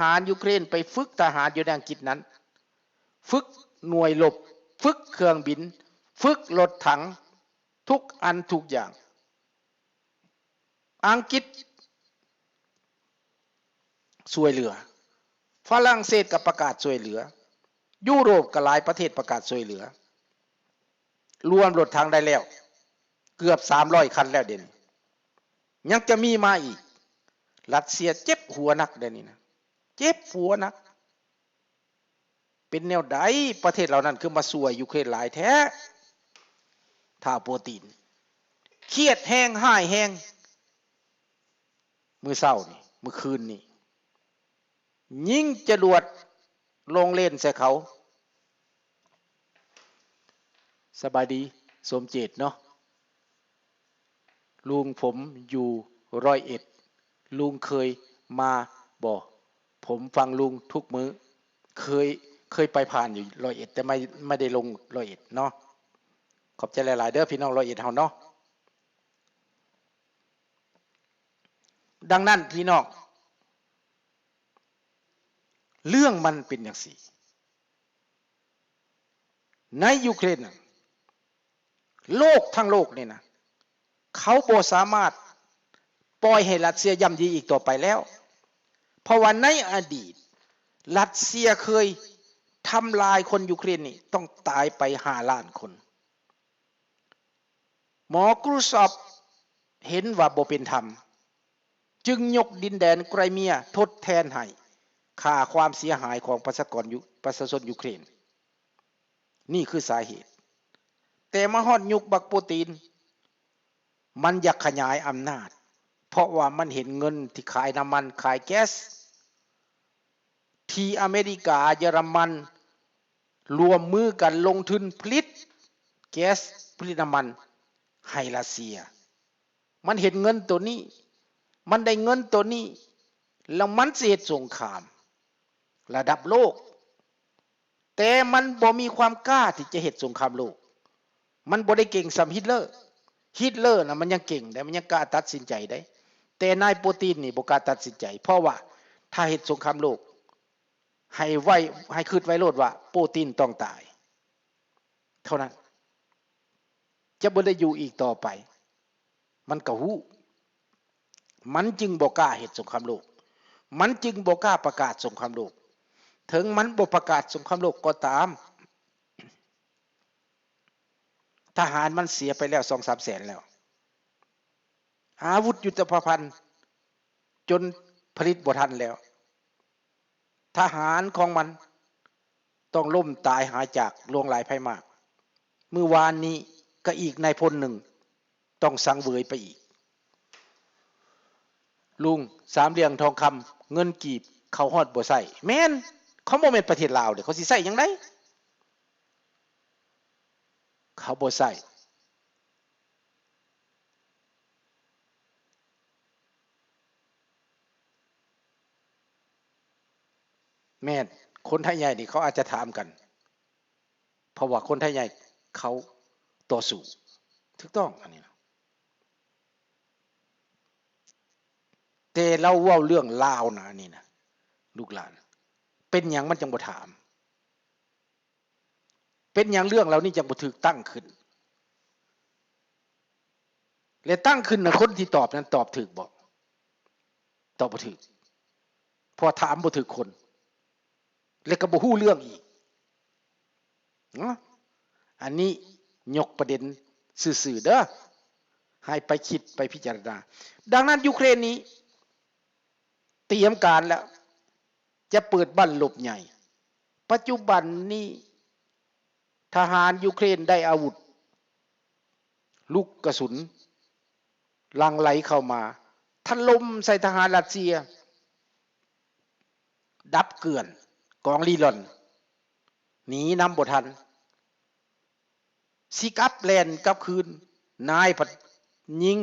ຫານຢູເຄຣນໄປຝຶກທະຫານຢູ່ໃນອັງກິດນັ້ນ, ຝຶກໜ່ວຍລົບ, ຝຶກເຄື່ອງບິນ, ຝຶກລົດຖັງ, ທຸກອັນທຸກຢ່າງ. ອັງກິດຊ່ວຍເຫຼືອ, ຝຣັ່ງເສດກໍປະກາດຊ່ວຍເຫຼືອ, ຢູໂຣບກໍຫຼາຍປະເທດປະກາດຊ່ວຍເຫຼືອ, ລວມລົດຖັງໄດ້ແລ້ວເກືອບສາມຮ້ອຍຄັນແລ້ວເດນີ້, ຍັງຈະມີມາອີກ. ຣັດເຊຍເຈັບຫົວໜັກເດນີ້ນະ, ເຈັບຫົວໜັກ. ເປັນແນວໃດປະເທດເຫຼົ່ານັ້ນຄືມາຊ່ວຍຢູເຄຣນຫຼາຍແທ້? ທ້າວໂປຕິນ ຄຽດແຮງ ຮ້າຍແຮງ. ມື້ເຊົ້ານີ້ ມື້ຄືນນີ້ ຍິງຈະຫຼວດລົງເລນໃສ່ເຂົາ. ສະບາຍດີ ສົມເຈດເນາະ. ລຸງ ຜົມຢູ່ຮ້ອຍເອັດ ລຸງເຄີຍມາບໍ່? ຜົມຟັງລຸງທຸກມື້. ເຄີຍ ເຄີຍໄປຜ່ານຢູ່ຮ້ອຍເອັດ ແຕ່ໄມ່ ໄມ່ໄດ້ລົງຮ້ອຍເອັດເນາະ. ຂອບໃຈຫຼາຍໆເດີພີ່ນ້ອງຮ້ອຍເອັດເຮົາເນາະ. ດັ່ງນັ້ນພີ່ນ້ອງ ເລື່ອງມັນເປັນຈັ່ງຊີ້. ໃນຢູເຄຣນນະ ໂລກທັງໂລກນີ້ນະ ເຂົາບໍ່ສາມາດປ່ອຍໃຫ້ຣັດເຊຍຢ້ຳຢີອີກຕໍ່ໄປແລ້ວ, ເພາະວ່າໃນອະດີດ ຣັດເຊຍເຄີຍທຳລາຍຄົນຢູເຄຣນນີ້ຕ້ອງຕາຍໄປຫ້າລ້ານຄົນ. ໝໍກຣູຊອບເຫັນວ່າບໍ່ເປັນທຳ ຈຶ່ງຍົກດິນແດນໄຄຣເມຍທົດແທນໃຫ້ຄ່າຄວາມເສຍຫາຍຂອງປະຊາກອນຢູ ປະຊາຊົນຢູເຄຣນ. ນີ້ຄືສາເຫດ. ແຕ່ມາຮອດຍຸກບັກໂປຕິນ ມັນຢາກຂະຫຍາຍອຳນາດ ເພາະວ່າມັນເຫັນເງິນທີ່ຂາຍນ້ຳມັນ, ຂາຍແກັສ ທີ່ອາເມລິກາ, ເຢຍລະມັນ ລວມມືກັນລົງທຶນຜະລິດແກັສ, ຜະລິດນ້ຳມັນໃຫ້ຣັດເຊຍ. ມັນເຫັນເງິນໂຕນີ້, ມັນໄດ້ເງິນໂຕນີ້ ແລ້ວມັນຊິເຮັດສົງຄາມລະດັບໂລກ. ແຕ່ມັນບໍ່ມີຄວາມກ້າທີ່ຈະເຮັດສົງຄາມໂລກ. ມັນບໍ່ໄດ້ເກັ່ງສ່ຳຮິດເລີ. ຮິດເລີນະ ມັນຍັງເກັ່ງໄດ໋, ມັນຍັງກ້າຕັດສິນໃຈໄດ໋. ແຕ່ນາຍໂປຕິນນີ້ບໍ່ກ້າຕັດສິນໃຈ, ເພາະວ່າຖ້າເຮັດສົງຄາມໂລກ ໃຫ້ໄວ້ ໃຫ້ຄິດໄວ້ໂລດວ່າໂປຕິນຕ້ອງຕາຍເທົ່ານັ້ນ, ຈະບໍ່ໄດ້ຢູ່ອີກຕໍ່ໄປ. ມັນກໍຮູ້, ມັນຈຶ່ງບໍ່ກ້າເຮັດສົງຄາມໂລກ, ມັນຈຶ່ງບໍ່ກ້າປະກາດສົງຄາມໂລກ. ເຖິງມັນບໍ່ປະກາດສົງຄາມໂລກກໍຕາມ, ທະຫານມັນເສຍໄປແລ້ວສອງສາມແສນແລ້ວ, ອາວຸດຍຸດທະປະພັນຈົນຜະລິດບໍ່ທັນແລ້ວ. ທະຫານຂອງມັນຕ້ອງລົ້ມຕາຍຫາຍຈາກ ຫຼວງຫຼາຍໄພມາກ. ມື້ວານນີ້ກໍອີກນາຍພົນໜຶ່ງຕ້ອງສັງເຫວີຍໄປອີກ. ລຸງ, ສາມຫຼ່ຽມທອງຄຳ ເງິນກີບ ເຂົາຮອດບໍ່ໃຊ້? ແມ່ນ, ເຂົາບໍ່ແມ່ນປະເທດລາວເດ້, ເຂົາຊິໃຊ້ຫຍັງໃດ? ເຂົາບໍ່ໃຊ້. ແມ່ນ, ຄົນໄທໃຫຍ່ນີ້ເຂົາອາດຈະຖາມກັນ, ເພາະວ່າຄົນໄທໃຫຍ່ເຂົາຕໍ່ສູ້. ຖືກຕ້ອງອັນນີ້ນະ. ແຕ່ລາວເວົ້າເລື່ອງລາວນະ, ອັນນີ້ນະ, ລູກຫຼານ, ເປັນຫຍັງມັນຈັ່ງບໍ່ຖາມ? ເປັນຫຍັງເລື່ອງເຫຼົ່ານີ້ຈັ່ງບໍ່ຖືກຕັ້ງຂຶ້ນ? ແລະ ຕັ້ງຂຶ້ນນະ ຄົນທີ່ຕອບນັ້ນຕອບຖືກບໍ່? ຕອບບໍ່ຖືກ, ເພາະຖາມບໍ່ຖືກຄົນ ແລະ ກໍບໍ່ຮູ້ເລື່ອງອີກເນາະ. ອັນນີ້ຍົກປະເດັນຊື່ໆເດີ, ໃຫ້ໄປຄິດໄປພິຈາລະນາ. ດັ່ງນັ້ນ ຢູເຄຣນນີ້ຕຽມການແລ້ວ ຈະເປີດບັ້ນລົບໃຫຍ່. ປັດຈຸບັນນີ້ ທະຫານຢູເຄຣນໄດ້ອາວຸດ, ລູກກະສຸນຫຼັ່ງໄຫຼເຂົ້າມາ, ຖະຫຼົ່ມໃສ່ທະຫານຣັດເຊຍ, ດັບເກືອນ, ກອງລີລອນ ໜີນຳບໍ່ທັນ. ຊິກັບແລ່ນກັບຄືນ, ນາຍພັດຍິງ,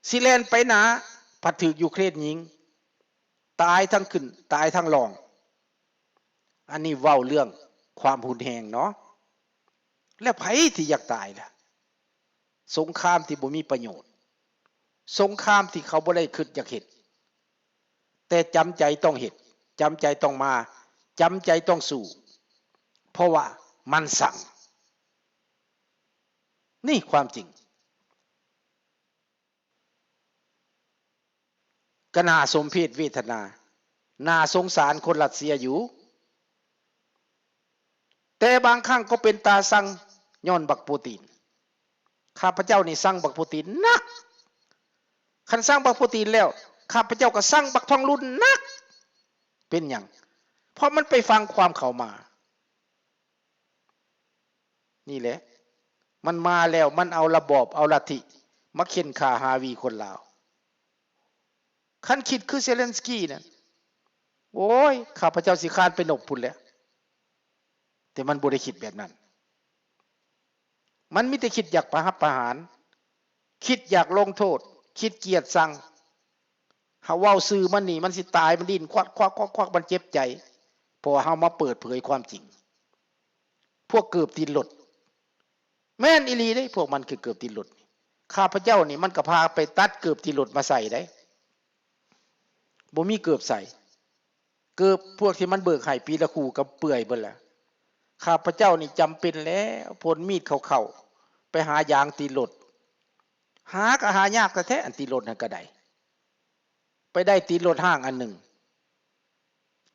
ຊິແລ່ນໄປໜ້າ, ພັດຖືກຢູເຄຣນຍິງ, ຕາຍທັງຂຶ້ນ, ຕາຍທັງລ່ອງ. ອັນນີ້ເວົ້າເລື່ອງຄວາມຮຸນແຮງເນາະ. ແລ້ວໃຜທີ່ຢາກຕາຍລະ? ສົງຄາມທີ່ບໍ່ມີປະໂຫຍດ, ສົງຄາມທີ່ເຂົາບໍ່ໄດ້ຄິດຢາກເຮັດ, ແຕ່ຈຳໃຈຕ້ອງເຮັດ. ຈຳໃຈຕ້ອງມາ, ຈຳໃຈຕ້ອງສູ້, ເພາະວ່າມັນຊັງ. ນີ້ຄວາມຈິງ. ກໍໜ້າສົມເພດເວທະນາ, ໜ້າສົງສານຄົນຣັດເຊຍຢູ່, ແຕ່ບາງຄັ້ງກໍເປັນຕາຊັງຍ້ອນບັກໂປຕີນ. ຂ້າພະເຈົ້ານີ້ຊັງບັກໂປຕີນໜັກ. ຄັນຊັງບັກໂປຕີນແລ້ວ, ຂ້າພະເຈົ້າກໍຊັງບັກທອງລຸນໜັກ. ເປັນຫຍັງ? ເພາະມັນໄປຟັງຄວາມເຂົາມາ. ນີ້ແຫຼະ ມັນມາແລ້ວ, ມັນເອົາລະບອບ ເອົາລັດທິມາເຂັ່ນຂ້າຮາວີຄົນລາວ. ຄັນຄິດຄືເຊເລັນສກີນັ້ນ, ໂອ້ຍ, ຂ້າພະເຈົ້າຊິຄານໄປນົບພຸ້ນແຫຼະ. ແຕ່ມັນບໍ່ໄດ້ຄິດແບບນັ້ນ. ມັນມີແຕ່ຄິດຢາກປະຫັບປະຫານ, ຄິດຢາກລົງໂທດ, ຄິດກຽດຊັງ. ເຮົາເວົ້າຊື່ມັນນີ້, ມັນຊິຕາຍ, ມັນດີ້ນຄວັກໆໆໆ ມັນເຈັບໃຈ, ເພາະວ່າເຮົາມາເປີດເຜີຍຄວາມຈິງ. ພວກເກີບຕີນລົດ, ແມ່ນອີ່ຫຼີເດ້, ພວກມັນຄືເກີບຕີນລົດ. ຂ້າພະເຈົ້ານີ້ ມັນກໍພາໄປຕັດເກີບຕີນລົດມາໃສ່ໄດ໋, ບໍ່ມີເກີບໃສ່. ເກີບພວກທີ່ມັນເບີກໃຫ້ປີລະຄູ່ກໍເປື່ອຍເບິດແລ້ວ. ຂ້າພະເຈົ້ານີ້ຈຳເປັນແລ້ວ, ພົ້ນມີດເຂົ້າໆ ໄປຫາຢາງຕີນລົດ. ຫາກໍຫາຍາກແທ້ໆ, ອັນຕີນລົດນັ້ນກໍໄດ້. ໄປໄດ້ຕີນລົດຮ້າງອັນໜຶ່ງ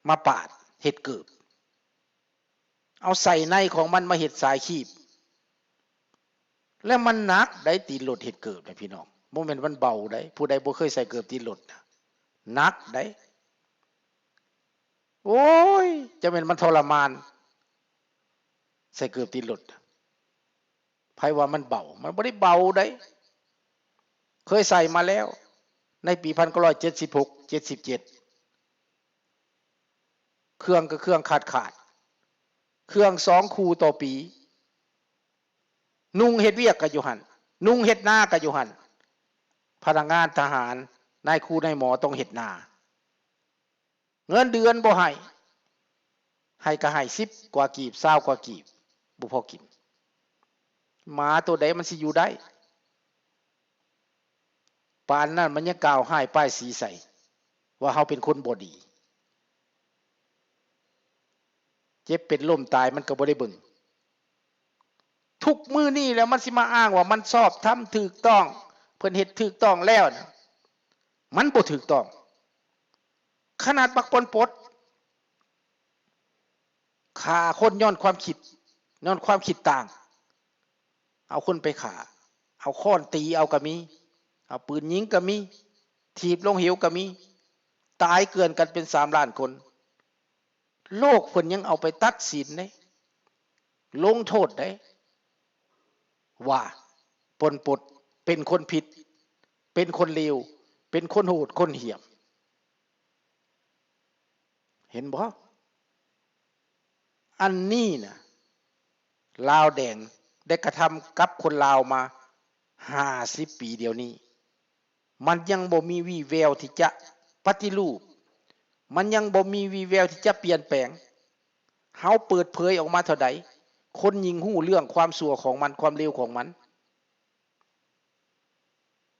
ມາປາດເຮັດເກີບ. ເອົາໄສ້ໃນຂອງມັນມາເຮັດສາຍຄີບ. ແລ້ວມັນໜັກໄດ໋, ຕີນລົດເຮັດເກີບນະພີ່ນ້ອງ, ບໍ່ແມ່ນມັນເບົາໄດ໋. ຜູ້ໃດບໍ່ເຄີຍໃສ່ເກີບຕີນລົດນະ, ໜັກໄດ໋. ໂອ້ຍ, ຈະແມ່ນມັນທໍລະມານ ໃສ່ເກີບຕີນລົດ. ໃຜວ່າມັນເບົາ? ມັນບໍ່ໄດ້ເບົາໃດ໋. ເຄີຍໃສ່ມາແລ້ວ ໃນປີພັນເກົ້າຮ້ອຍເຈັດສິບຫົກ ເຈັດສິບເຈັດ ເຄື່ອງກໍເຄື່ອງຂາດໆ, ເຄື່ອງສອງຄູ່ຕໍ່ປີ. ນຸ່ງເຮັດວຽກກໍຢູ່ຫັ້ນ, ນຸ່ງເຮັດນາກໍຢູ່ຫັ້ນ. ພະນັກງານທະຫານ, ນາຍຄູນາຍໝໍຕ້ອງເຮັດນາ. ເງິນເດືອນບໍ່ໃຫ້, ໃຫ້ກໍໃຫ້ສິບກວ່າກີບ, ຊາວກວ່າກີບ, ບໍ່ພໍກິນ. ໝາໂຕໃດມັນຊິຢູ່ໄດ້? ປານນັ້ນມັນຍັງກ່າວຮ້າຍປ້າຍສີໃສ່ ວ່າເຮົາເປັນຄົນບໍ່ດີ. ເຈັບເປັນລົ້ມຕາຍມັນກໍບໍ່ໄດ້ເບິ່ງ. ທຸກມື້ນີ້ແລ້ວມັນຊິມາອ້າງວ່າມັນຊອບທຳ ຖືກຕ້ອງ, ເພິ່ນເຮັດຖືກຕ້ອງແລ້ວນະ. ມັນບໍ່ຖືກຕ້ອງ. ຂະໜາດບັກປອນປົດຂ້າຄົນຍ້ອນຄວາມຄິດ, ຍ້ອນຄວາມຄິດຕ່າງ, ເອົາຄົນໄປຂ້າ, ເອົາຄ້ອນຕີເອົາກໍມີ, ເອົາປືນຍິງກໍມີ, ຖີບລົງເຫວກໍມີ, ຕາຍເກືອນກັນເປັນສາມລ້ານຄົນ. ໂລກເພິ່ນຍັງເອົາໄປຕັດສິນເດ້, ລົງໂທດເດ້ ວ່າ ປົນປົດເປັນຄົນຜິດ, ເປັນຄົນເລວ, ເປັນຄົນໂຫດຄົນຫ້ຽມ. ເຫັນບໍ່? ອັນນີ້ນະ ລາວແດງໄດ້ກະທຳກັບຄົນລາວມາຫ້າສິບປີດຽວນີ້. ມັນຍັງບໍ່ມີວີ່ແວວທີ່ຈະປະຕິຮູບ, ມັນຍັງບໍ່ມີວີ່ແວວທີ່ຈະປ່ຽນແປງ. ເຮົາເປີດເຜີຍອອກມາເທົ່າໃດ, ຄົນຍິ່ງຮູ້ເລື່ອງຄວາມຊົ່ວຂອງມັນ, ຄວາມເລວຂອງມັນ.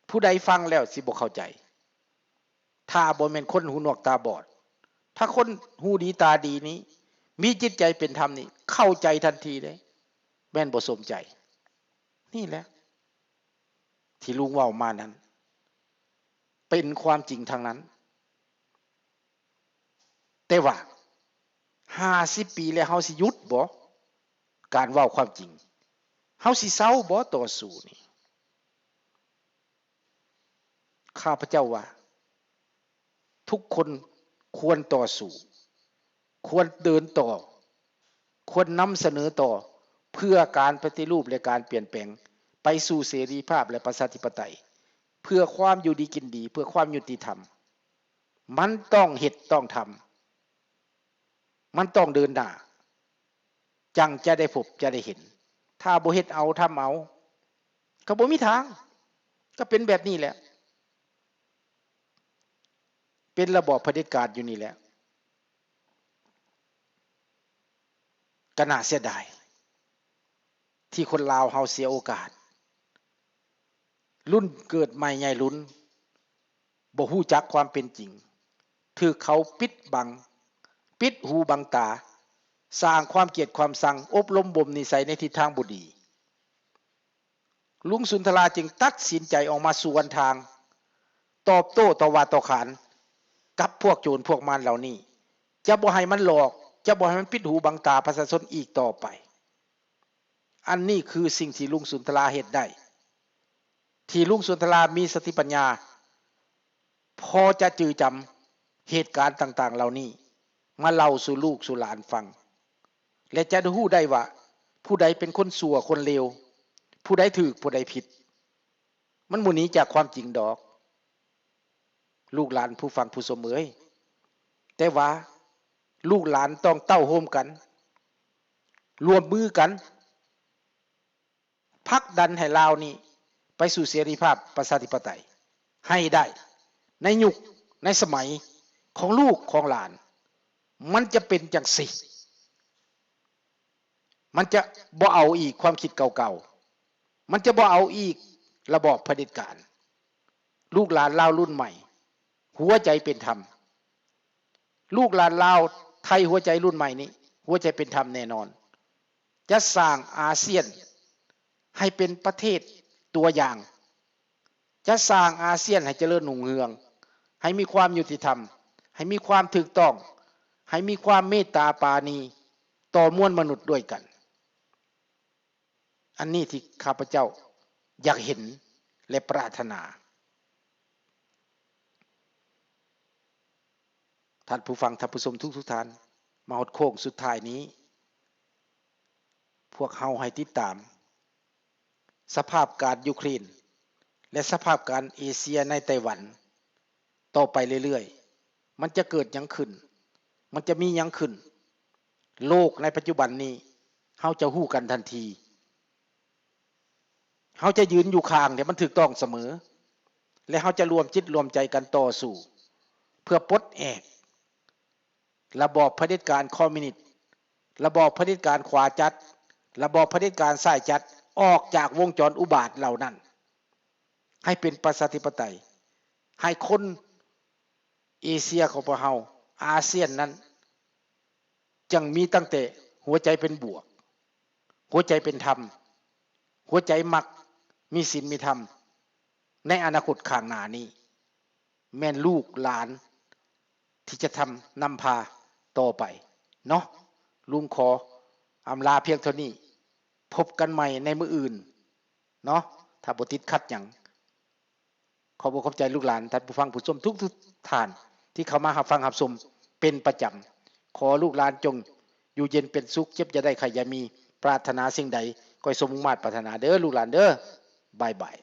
ຜູ້ໃດຟັງແລ້ວຊິບໍ່ເຂົ້າໃຈ ຖ້າບໍ່ແມ່ນຄົນຫູໜວກຕາບອດ. ຖ້າຄົນຫູດີຕາດີນີ້ ມີຈິດໃຈເປັນທຳນີ້ ເຂົ້າໃຈທັນທີເດ້ ແມ່ນບໍ່ສົມໃຈ. ນີ້ແຫຼະ ທີ່ລຸງເວົ້າມານັ້ນ ເປັນຄວາມຈິງທັງນັ້ນ. ແຕ່ວ່າຫ້າສິບປີແລ້ວ ເຮົາຊິຢຸດບໍ່ ການເວົ້າຄວາມຈິງ? ເຮົາຊິເຊົາບໍ່ຕໍ່ສູ້ນີ້? ຂ້າພະເຈົ້າວ່າ ທຸກຄົນຄວນຕໍ່ສູ້, ຄວນເດີນຕໍ່, ຄວນນຳສະເໜີຕໍ່ ເພື່ອການປະຕິຮູບ ແລະ ການປ່ຽນແປງໄປສູ່ເສລີພາບ ແລະ ປະຊາທິປະໄຕ, ເພື່ອຄວາມຢູ່ດີກິນດີ, ເພື່ອຄວາມຍຸຕິທຳ. ມັນຕ້ອງເຮັດຕ້ອງທຳ, ມັນຕ້ອງເດີນໜ້າ ຈັ່ງຈະໄດ້ພົບຈະໄດ້ເຫັນ. ຖ້າບໍ່ເຮັດເອົາທຳເອົາ ກໍບໍ່ມີທາງ, ກໍເປັນແບບນີ້ແຫຼະ, ເປັນລະບອບຜະເດັດການຢູ່ນີ້ແຫຼະ. ກໍໜ້າເສຍດາຍ ທີ່ຄົນລາວເຮົາເສຍໂອກາດ. ລຸ້ນເກີດໃໝ່ໃຫຍ່ລຸນ ບໍ່ຮູ້ຈັກຄວາມເປັນຈິງ, ຖືກເຂົາປິດບັງ, ປິດຫູບັງຕາ, ສ້າງຄວາມກຽດຄວາມຊັງ, ອົບລົມບົ່ມນິໄສໃນທິດທາງບໍ່ດີ. ລຸງສຸນທະລາຈຶ່ງຕັດສິນໃຈອອກມາສວນທາງ, ຕອບໂຕ້ຕໍ່ວ່າຕໍ່ຂານກັບພວກໂຈນພວກມານເຫຼົ່ານີ້, ຈະບໍ່ໃຫ້ມັນຫຼອກ, ຈະບໍ່ໃຫ້ມັນປິດຫູບັງຕາປະຊາຊົນອີກຕໍ່ໄປ. ອັນນີ້ຄືສິ່ງທີ່ລຸງສຸນທະລາເຮັດໄດ້, ທີ່ລຸງສຸນທະລາມີສະຕິປັນຍາ ພໍຈະຈື່ຈຳເຫດການຕ່າງໆເຫຼົ່ານີ້ ມາເລົ່າສູ່ລູກສູ່ຫຼານຟັງ ແລະ ຈະໄດ້ຮູ້ໄດ້ວ່າ ຜູ້ໃດເປັນຄົນຊົ່ວຄົນເລວ, ຜູ້ໃດຖືກຜູ້ໃດຜິດ. ມັນບໍ່ໜີຈາກຄວາມຈິງດອກ ລູກຫຼານຜູ້ຟັງຜູ້ຊົມເອີຍ, ແຕ່ວ່າລູກຫຼານຕ້ອງເຕົ້າໂຮມກັນ, ຮ່ວມມືກັນ, ຜັກດັນໃຫ້ລາວນີ້ໄປສູ່ເສລີພາບປະຊາທິປະໄຕໃຫ້ໄດ້ ໃນຍຸກໃນສະໄໝຂອງລູກຂອງຫຼານ. ມັນຈະເປັນຈັ່ງຊີ້. ມັນຈະບໍ່ເອົາອີກຄວາມຄິດເກົ່າໆ, ມັນຈະບໍ່ເອົາອີກລະບອບຜະເດັດການ. ລູກຫຼານລາວລຸ້ນໃໝ່ ຫົວໃຈເປັນທຳ. ລູກຫຼານລາວໄທຫົວໃຈລຸ້ນໃໝ່ນີ້ ຫົວໃຈເປັນທຳແນ່ນອນ, ຈະສ້າງອາຊຽນໃຫ້ເປັນປະເທດຕົວຢ່າງ, ຈະສ້າງອາຊຽນໃຫ້ຈະເລີນຮຸ່ງເຮືອງ, ໃຫ້ມີຄວາມຍຸຕິທຳ, ໃຫ້ມີຄວາມຖືກຕ້ອງ, ໃຫ້ມີຄວາມເມດຕາປານີຕໍ່ມວນມະນຸດດ້ວຍກັນ. ອັນນີ້ທີ່ຂ້າພະເຈົ້າຢາກເຫັນ ແລະ ປາດຖະໜາ. ທ່ານຜູ້ຟັງ, ທ່ານຜູ້ຊົມທຸກໆທ່ານ, ມາຮອດໂຄ້ງສຸດທ້າຍນີ້, ພວກເຮົາໃຫ້ຕິດຕາມສະພາບການຢູເຄຣນ ແລະ ສະພາບການເອເຊຍໃນໄຕ້ຫວັນຕໍ່ໄປເລື້ອຍໆ. ມັນຈະເກີດຫຍັງຂຶ້ນ? ມັນຈະມີຫຍັງຂຶ້ນ? ໂລກໃນປັດຈຸບັນນີ້ ເຮົາຈະຮູ້ກັນທັນທີ. ເຮົາຈະຢືນຢູ່ຂ້າງທີ່ມັນຖືກຕ້ອງສະເໝີ ແລະ ເຮົາຈະລວມຈິດລວມໃຈກັນຕໍ່ສູ້ ເພື່ອປົດແອກລະບອບຜະເດັດການຄອມມິວນິດ, ລະບອບຜະເດັດການຂວາຈັດ, ລະບອບຜະເດັດການຊ້າຍຈັດ ອອກຈາກວົງຈອນອຸບາດເຫຼົ່ານັ້ນ ໃຫ້ເປັນປະຊາທິປະໄຕ, ໃຫ້ຄົນເອເຊຍຂອງພວກເຮົາ, ອາຊຽນນັ້ນ ຈັ່ງມີຕັ້ງແຕ່ຫົວໃຈເປັນບວກ, ຫົວໃຈເປັນທຳ, ຫົວໃຈມັກມີສິນມີທຳ. ໃນອະນາຄົດຂ້າງໜ້ານີ້ ແມ່ນລູກຫຼານທີ່ຈະທຳນຳພາຕໍ່ໄປເນາະ. ລຸງຂໍອຳລາພຽງເທົ່ານີ້, ພົບກັນໃໝ່ໃນມື້ອື່ນເນາະ ຖ້າບໍ່ຕິດຂັດຫຍັງ. ຂອບອົກຂອບໃຈລູກຫຼານ, ທ່ານຜູ້ຟັງຜູ້ຊົມທຸກໆທ່ານ ທີ່ເຂົ້າມາຮັບຟັງຮັບຊົມເປັນປະຈຳ. ຂໍລູກຫຼານຈົ່ງຢູ່ເຢັນເປັນສຸກ, ເຈັບຢ່າໄດ້, ໄຂ້ຢ່າມີ, ປາດຖະໜາສິ່ງໃດ ຂໍໃຫ້ສົມມຸ່ງມາດປາດຖະໜາເດີ້ ລູກຫຼານເດີ້. ບາຍບາຍ.